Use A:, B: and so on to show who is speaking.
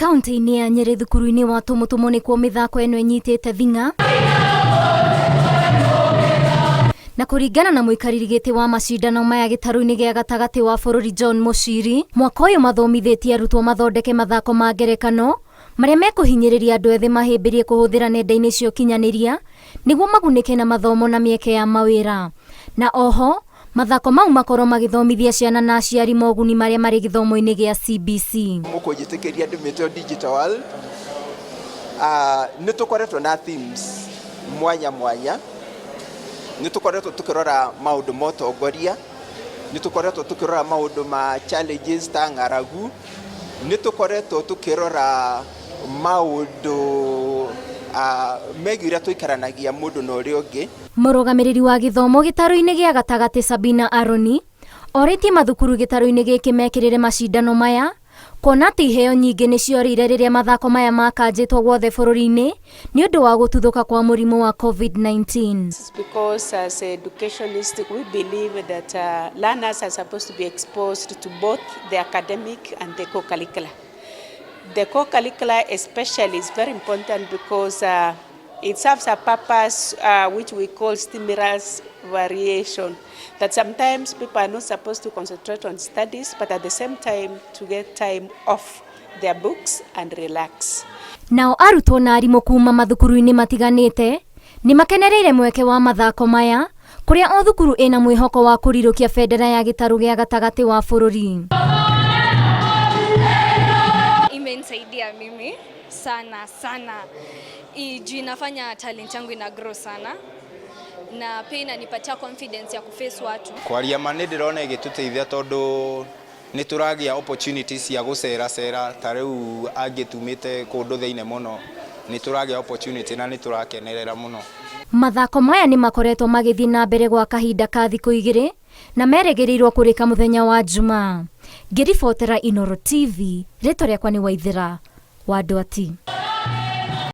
A: Kaunti-inĩ ya Nyĩrĩ thukuru-inĩ wa Tũmũtũmũ nĩkuo mĩthako ĩno ĩnyitĩte thing'a na kũringana na mũikarĩri gĩtĩ wa macindano maya gĩtarũ-inĩ gĩa gatagatĩ wa bũrũri John Mũciri, mwaka ũyũ mathomithĩtie arutwo mathondeke mathako ma ngerekano marĩa mekũhinyĩrĩria andũ ethĩ mahĩmbĩrie kũhũthĩra nenda-inĩ cia ũkinyanĩria nĩguo magunĩke na mathomo na mĩeke ya mawĩra. Na oho, mathako mau makorwo magĩthomithia ciana na aciari moguni marĩa marĩ gĩthomo-inĩ gĩa CBC.
B: Mũkũnjĩtĩkĩria ndĩmĩte digital world. Nĩ tũkoretwo na themes mwanya mwanya, nĩ tũkoretwo tũkĩrora maũndũ ma ũtongoria, nĩ tũkoretwo tũkĩrora maũndũ ma challenges ta ng'aragu, nĩ tũkoretwo tũkĩrora maũndũ megiĩ ũrĩa tũikaranagia mũndũ na ũrĩa ũngĩ.
A: Mũrũgamĩrĩri wa gĩthomo gĩtarũ-inĩ gĩa gatagatĩ Sabina Aroni orĩtie mathukuru gĩtarũ-inĩ gĩkĩ mekĩrĩre macindano maya kuona atĩ iheo nyingĩ nĩ ciorĩire rĩrĩa mathako maya makanjĩtwo guothe bũrũri-inĩ nĩ ũndũ wa gũtuthũka kwa mũrimũ wa COVID-19.
C: Because as educationists we believe that learners are supposed to be exposed to both the academic and the co-curricular. The co-curricular especially is very important because it serves a purpose which we call stimulus variation, that sometimes people are not supposed to concentrate on studies, but at the same time to get time off their books and relax.
A: Nao arutwo na arimũ kuma mathukuru-inĩ matiganĩte nĩ makenereire mweke wa mathako maya kũrĩa o thukuru ĩna mwĩhoko wa kũrirũkia bendera ya gĩtarũ gĩa gatagatĩ wa bũrũri.
D: Imenisaidia mimi sana sana, juu inafanya talent yangu ina grow sana na pia inanipatia confidence ya kuface watu.
E: Kwaria ma nĩ ndĩrona ĩgĩtũteithia tondũ nĩ tũragĩa opportunities cia gũcera cera ta rĩu angĩ tumĩte kũndũ thĩinĩ mũno, nĩ tũragĩa opportunity na nĩ tũrakenerera mũno.
A: Mathako maya nĩ makoretwo magĩthiĩ na mbere gwa kahinda ka thikũ igĩrĩ na merĩgĩrĩirwo kũrĩka mũthenya wa Jumaa. Ngĩribotera Inooro TV, rĩtwa rĩakwa nĩ Waithera wa Ndwati.